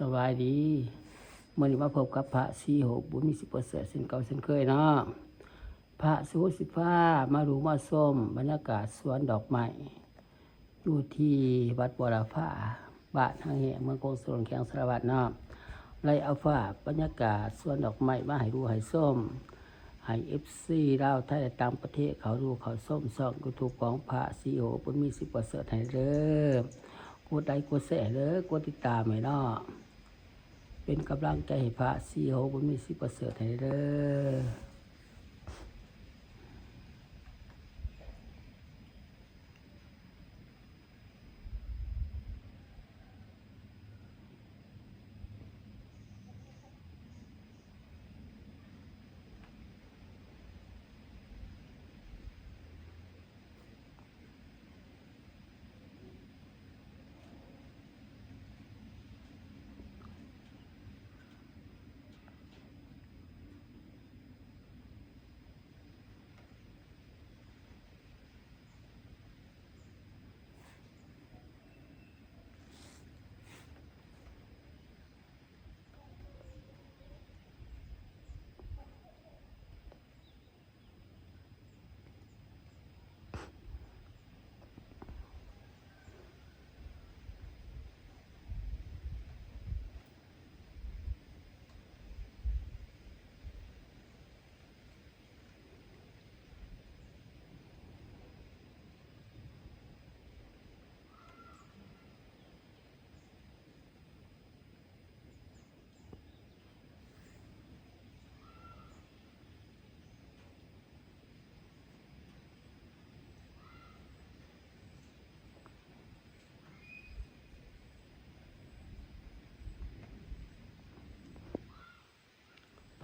ສະບາຍດີ ມື້ນີ້ມາພົບກັບພະສີໂຫ ບຸນມີ ສິບປະເສີດ ເຊັ່ນເກົ່າເຊັ່ນເຄີຍເນາະ. ພະສີໂຫສິພາມາດູມາຊົມບັນຍາກາດສວນດອກໄມ້ ຢູ່ທີ່ວັດວໍລະພາ ບ້ານຫາງແຫ້ງ ເມືອງໂຂງສະຫຼວງ ແຂວງສາລະວັນເນາະ. ໄດ້ເອົາພາບບັນຍາກາດສວນດອກໄມ້ມາໃຫ້ດູໃຫ້ຊົມ ໃຫ້ເອັຟຊີລາວ ໄທ ແລະ ຕ່າງປະເທດເຂົ້າດູເຂົ້າຊົມຊ່ອງຢູທູບຂອງພະສີໂຫ ບຸນມີ ສິບປະເສີດ ໃຫ້ເດີ. ກົດໄລ ກົດແຊເດີ ກົດຕິດຕາມໃຫ້ເນາະ ເປັນກຳລັງໃຈໃຫ້ພະສີໂຫ ບຸນມີ ສິບປະເສີດ ໃຫ້ເດີ.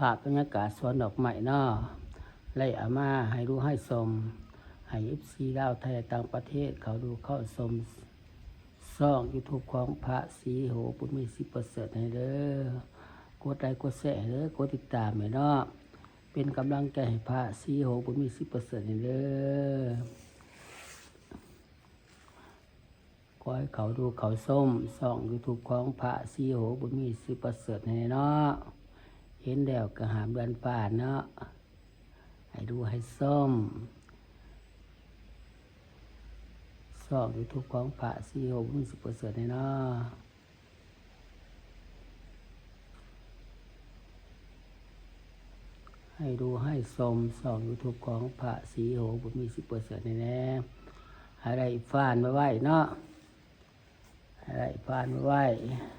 ພາບບັນຍາກາດສວນດອກໄມ້ເນາະ ໄດ້ເອົາມາໃຫ້ດູໃຫ້ຊົມ ໃຫ້ເອັຟຊີລາວ ໄທ ແລະ ຕ່າງປະເທດເຂົ້າດູເຂົ້າຊົມ ຊ່ອງຢູທູບຂອງພະສີໂຫ ບຸນມີ ສິບປະເສີດ ໃຫ້ເດີ. ກົດໄລ ກົດແຊເດີ ກົດຕິດຕາມໃຫ້ເນາະ ເປັນກຳລັງໃຈໃຫ້ພະສີໂຫ ບຸນມີ ສິບປະເສີດ ໃຫ້ເດີ. ຂໍໃຫ້ເຂົ້າດູເຂົ້າຊົມຊ່ອງຢູທູບຂອງພະສີໂຫ ບຸນມີ ສິບປະເສີດ ໃຫ້ເນາະ. ເຫັນແລ້ວກໍຫ້າມເລື່ອນຜ່ານເນາະ ໃຫ້ດູໃຫ້ຊົມຊ່ອງຢູທູບຂອງພະສີໂຫ ບຸນມີ ສິບປະເສີດ ໃຫ້ເນາະ. ໃຫ້ດູໃຫ້ຊົມຊ່ອງຢູທູບຂອງພະສີໂຫ ບຸນມີ ສິບປະເສີດ ໃຫ້ແດ່ ໃຫ້ໄດ້ຜ່ານໄວໆເນາະ ໃຫ້ໄດ້ຜ່ານໄວໆ.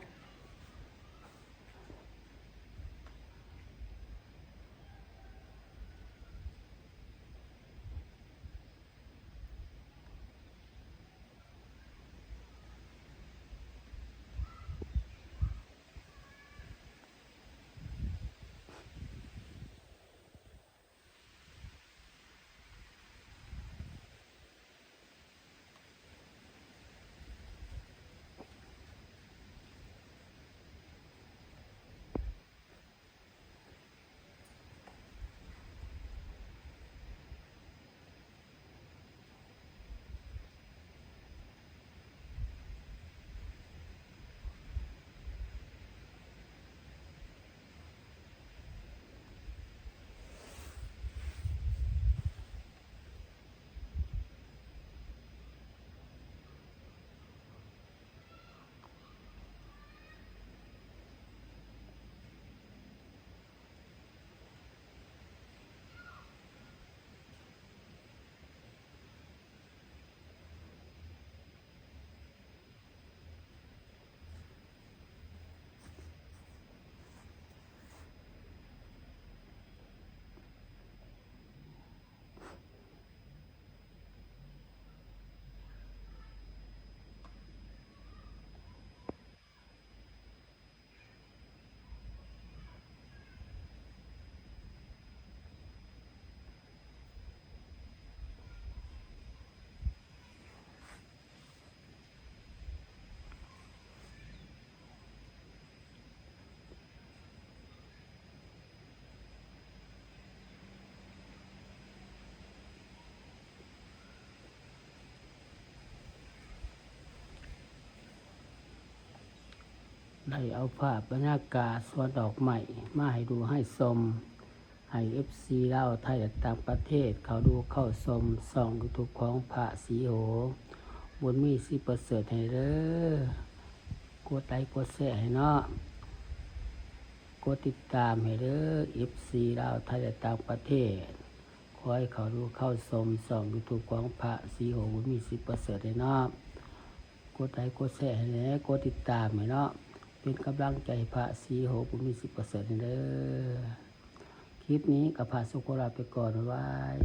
ໄດ້ເອົາພາບບັນຍາກາດສວນດອກໄມ້ມາໃຫ້ດູໃຫ້ຊົມ ໃຫ້ເອັຟຊີລາວ ໄທ ແລະ ຕ່າງປະເທດເຂົ້າດູເຂົ້າຊົມຊ່ອງຢູທູບຂອງພະສີໂຫ ບຸນມີ ສີປະເສີດ ໃຫ້ເດີ. ກົດໄລກົດແຊໃຫ້ເນາະ ກົດຕິດຕາມໃຫ້ເດີ ເອັຟຊີລາວ ໄທ ແລະ ຕ່າງປະເທດ ຂໍໃຫ້ເຂົ້າດູເຂົ້າຊົມຊ່ອງຢູທູບຂອງພະສີໂຫ ບຸນມີ ສີປະເສີດ ໃຫ້ເນາະ. ກົດໄລກົດແຊໃຫ້ແດ່ ກົດຕິດຕາມໃຫ້ເນາະ ເປັນກຳລັງໃຈໃຫ້ພະສີໂຫ ບຸນມີ ສີປະເສີດ ໃຫ້ເດີ. ຄລິບນີ້ກໍພະສົມຄວນລາໄປກ່ອນ ບາຍບາຍ.